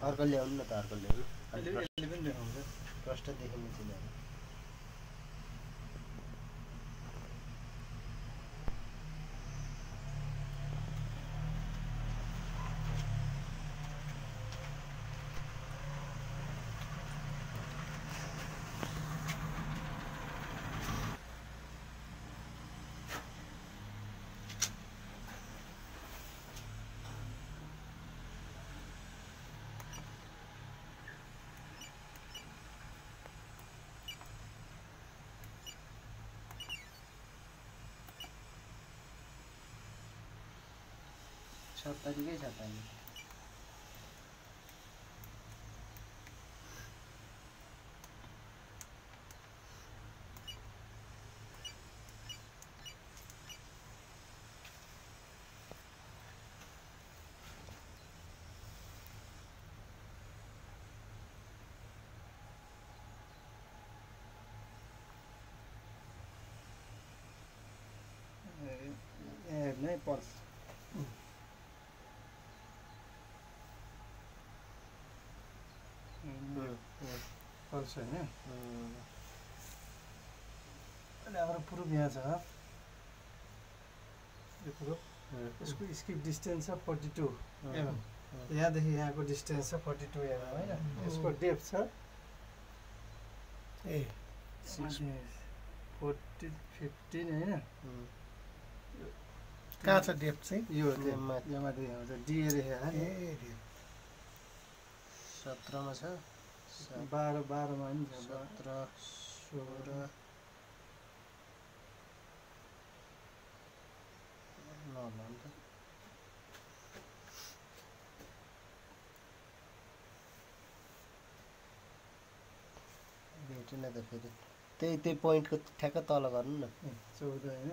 अर्को ल्याउनु न त अर्को ल्याउनु यसले पनि देखाउँछ प्रष्ट देखिने चाहिँ ल्याउनु सत्तरीकै छ त नि हेर्नै पर्छ पर्छ होइन अनि हाम्रो प्रुफ यहाँ छ यो प्रुफ यसको स्किप डिस्टेन्स छ 42 mm यहाँदेखि यहाँको डिस्टेन्स छ 42 mm होइन यसको डेप्थ छ 15 होइन कहाँ छ डेप्थ चाहिँ यो माथि आउँछ डिए लेखेको ए 17 मा छ 12 मा नि छ 17 16 भेटेन त फेरि त्यही पोइन्टको ठ्याक्क तल गर्नु न 14 होइन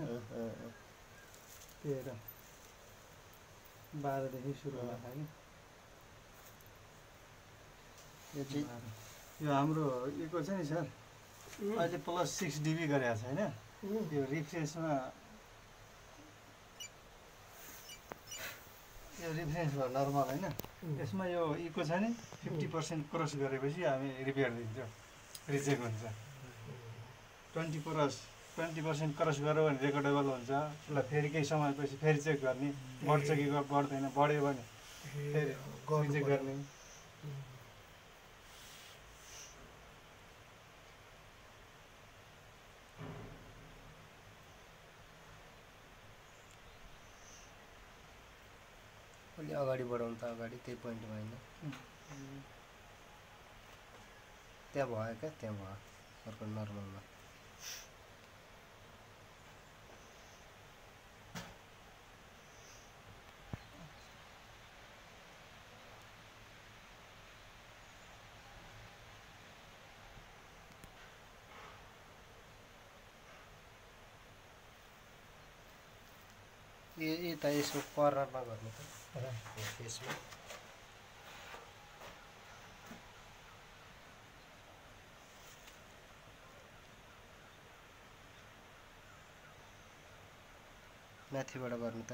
13 12 देखि सुरु हुन थाल्यो यो हाम्रो यो छ नि सर अहिले +6 dB गरेको छ होइन यो रिफ्रेसमा यो रिफ्रेस भयो नर्मल होइन यसमा यो इको छ नि 50% क्रस गरेपछि हामी रिपेयर दिन्छौँ रिचेक हुन्छ 20% क्रस गऱ्यो भने रेकर्डेबल हुन्छ ल फेरि केही समयपछि फेरि चेक गर्ने बढ्छ कि बढ्दैन बढ्यो भने फेरि रिचेक गर्ने अलि अगाडि बढाउनु त अगाडि त्यही पोइन्टमा होइन त्यहाँ भयो क्या त्यहाँ भयो अर्को नर्मलमा ए त यसको कर्नरमा गर्नु त यसमा माथिबाट गर्नु त